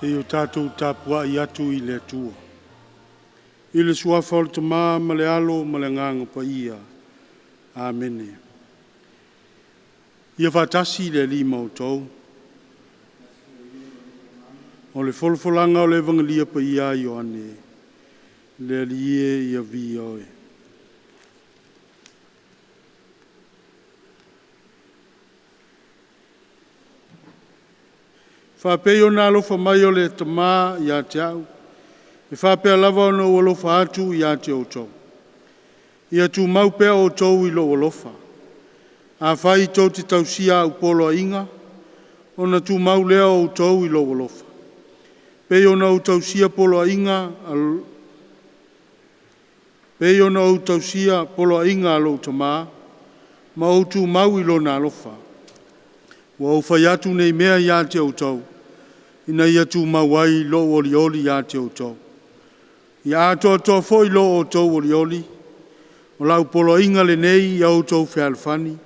Se i o tatou tapuai atu i le Atua. I le Suafa o le Tama ma le Alo ma le Agaga Paia. Amene. Ia faatasi le Alii ma outou. O le folafolaga o le Evagelia Paia a Ioane, le Alii e ia viia Oe. Faapei ona alofa mai o le Tama ia te a'u, e faapea lava ona ou alofa atu ia te outou. Ia tumau pea outou i lou alofa. Afai tou te tausia a'u poloaiga, ona tumau lea o outou i lou alofa, pei ona ou tausia poloaiga a lou Tama, ma ou tumau i lona alofa. Ua ou fai atu nei mea ia te outou, ina ia tumau ai lou olioli ia te outou. Ia atoatoa foi lo outou olioli. O lau poloaiga lenei, ia outou fealofani,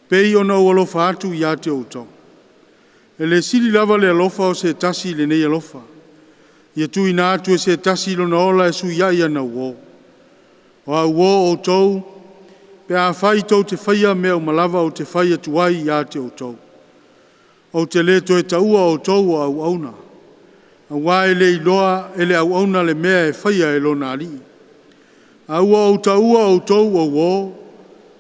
pei ona ou alofa atu ia te outou. E le sili lava le alofa o se tasi i lenei alofa, ia tuuina atu e se tasi lona ola e sui ai ana uo. O au uo outou, pe afai tou te faia mea uma lava ou te fai atu ai ia te outou. Ou te le toe taua outou o auauna, aua e le iloa e le auauna le mea e faia e lona alii. Ae ua ou taua outou o uo,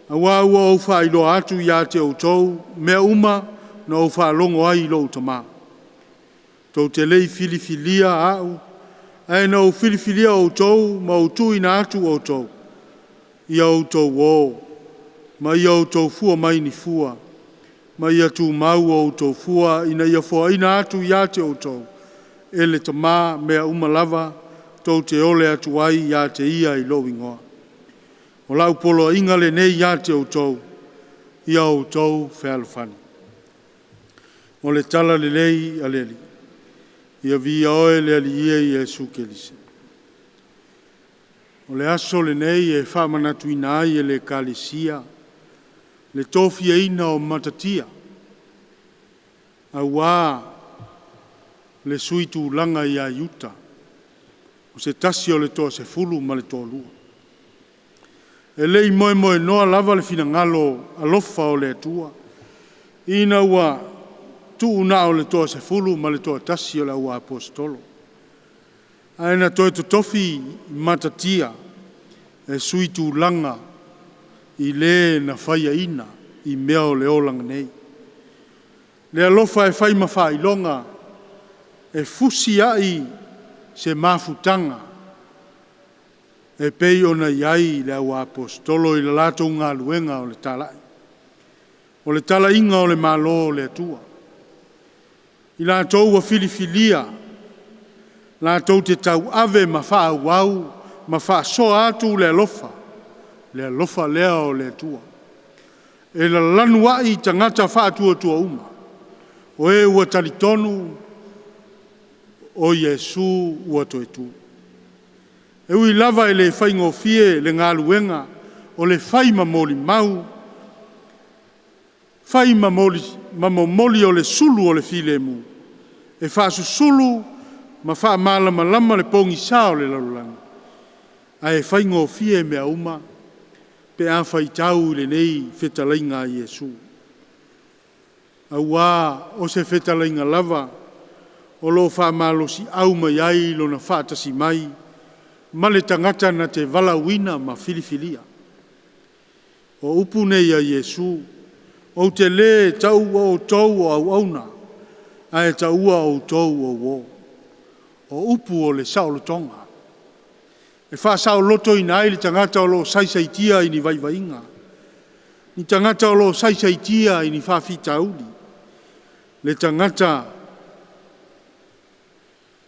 aua ua ou faailoa atu ia te outou mea uma na ou faalogo ai i lou Tama. Tou te le i filifilia au, ae na ou filifilia outou ma ou tuuina atu outou, ia outou o, ma ia outou fua mai ni fua, ma ia tumau a outou fua, ina ia foaina atu ia te outou e le Tama mea uma lava tou te ole atu ai ia te ia i lou igoa. O lau poloaiga lenei ia te outou, ia outou fealofani. O le Tala Lelei a le Alii. Ia viia Oe le Alii e Iesu Keriso. O le aso lenei e faamanatuina ai e le Ekalesia le tofiaina o Matatia auā le sui tulaga ia Iuta, o se tasi o le toasefulu ma le toalua. E le i moemoenoa lava le finagalo alofa o le Atua, ina ua tuu na o le toasefulu ma le toatasi o le auaposeitolo, ae na toe totofi Matatia e sui tulaga i le na faiaina i mea o le olaga nei. Le alofa e fai ma faailoga, e fusi ai se mafutaga e pei ona i ai le auaposeitolo i le latou galuega o le talai, o le talaiga o le Malo o le Atua. I latou ua filifilia latou te tauave ma faaauau ma faasoa atu le alofa, le alofa lea o le Atua e lalanu ai tagata faatuatua uma, o e ua talitonu o Iesu ua toe tu. E ui lava e le faigofie le galuega o le fai ma molimau, fai ma momoli o le sulu o le filemu, e faasusulu ma faamalamalama le pogisa o le lalolagi, ae faigofie mea uma pe a faitau i lenei fetalaiga a Iesu. Aua o se fetalaiga lava o lo o faamalosiau mai ai Lona faatasi mai ma le tagata na te valaauina ma filifilia. O upu nei a Iesu, ou te le taua outou o auauna, ae taua outou o uo. O upu o le saolotoga, e faasaolotoina ai le tagata o lo o saisaitia i ni vaivaiga, ni tagata o lo o saisaitia i ni faafitauli, le tagata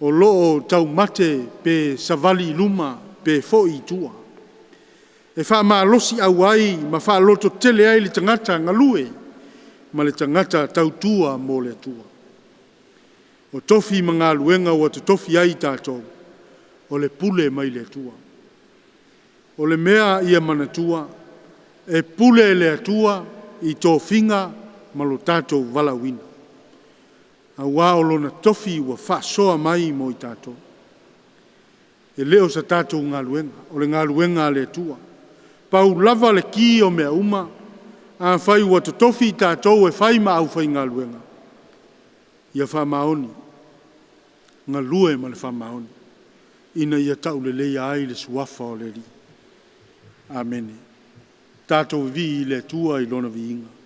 o lo o taumate pe savali i luma pe foi i tua. E faamalosiau ai ma faalototele ai le tagata galue ma le tagata tautua mo le Atua. O tofi ma galuega ua totofi ai tatou, o le pule mai le Atua. O le mea ia manatua, e pule le Atua i tofiga ma lo tatou valaauina. Auā o Lona tofi ua faasoa mai mo i tatou. E le o sa tatou galuega, o le galuega a le Atua. Pau lava le ki o mea uma, afai ua totofi i tatou e fai ma aufaigaluega, ia faamaoni, galue ma le faamaoni, ina ia tauleleia ai le Suafa o le Alii. Amene. Tatou vivii i le Atua i Lona viiga.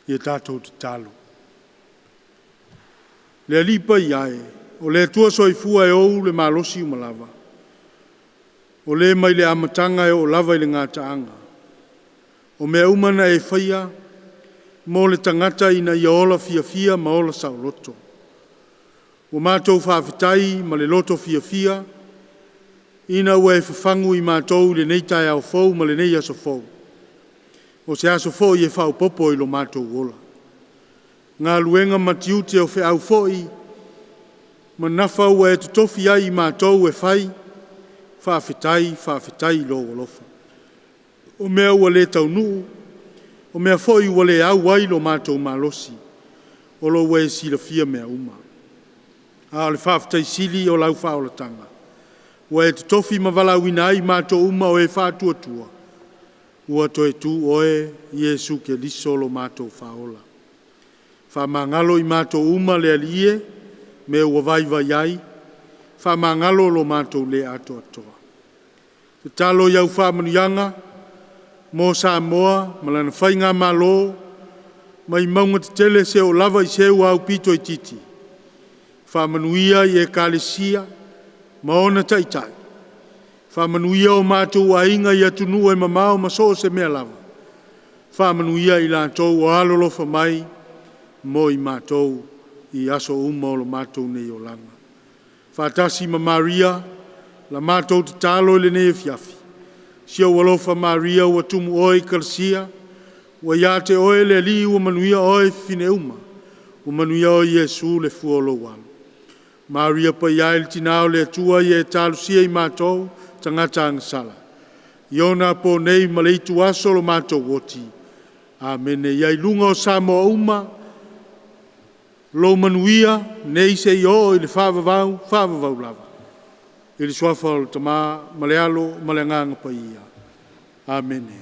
Ia tatou tatalo. Le Alii Paia e, o le Atua Soifua e ou le malosi uma lava, o Le mai le amataga e oo lava i le gataaga. O mea uma na e faia mo le tagata ina ia ola fiafia ma ola saoloto. Ua matou faafetai ma le loto fiafia ina ua e fafagu i matou i lenei taeao fou ma lenei aso fou, o se aso foi e faaopoopo i lo matou ola. Galuega ma tiute o feau foi ma nafa ua e totofi ai i matou e fai, faafetai, faafetai i lou alofa. O mea ua le taunuu, o mea foi ua le au ai lo matou malosi, o lo ua e silafia mea uma. A o le faafetai sili o lau faaolataga, ua e totofi ma valaauina ai i matou uma o e faatuatua, ua toe tu Oe Iesu Keriso lo matou Faaola. Faamagalo i matou uma le Alii e, mea ua vaivai ai, faamagalo lo matou le atoatoa. Tatalo i au faamanuiaga mo Samoa ma lana Faigamalo, mai mauga tetele seia oo lava i se ua aupito itiiti. Faamanuia i Ekalesia ma ona taitai, faamanuia o matou aiga i atunuu e mamao ma so o se mea lava, faamanuia i latou o alolofa mai mo i matou i aso uma o lo matou nei olaga. Faatasi ma Maria, la matou tatalo i lenei afiafi, si ou alofa Maria ua tumu oe i kalasia, ua ia te oe le Alii ua manuia oe i fafine uma, ua manuia oe Iesu le fua o lou alo. Maria Paia e le Tina o le Atua, ia e talosia i matou tagata agasala, i onaponei nei ma le ituaso o lo matou oti. Amene. Ia i luga o Samoa uma lou manuia nei seia oo i le faavavau, faavavau lava. I le Suafa o le Tama ma le Alo ma le Agaga Paia. Amene.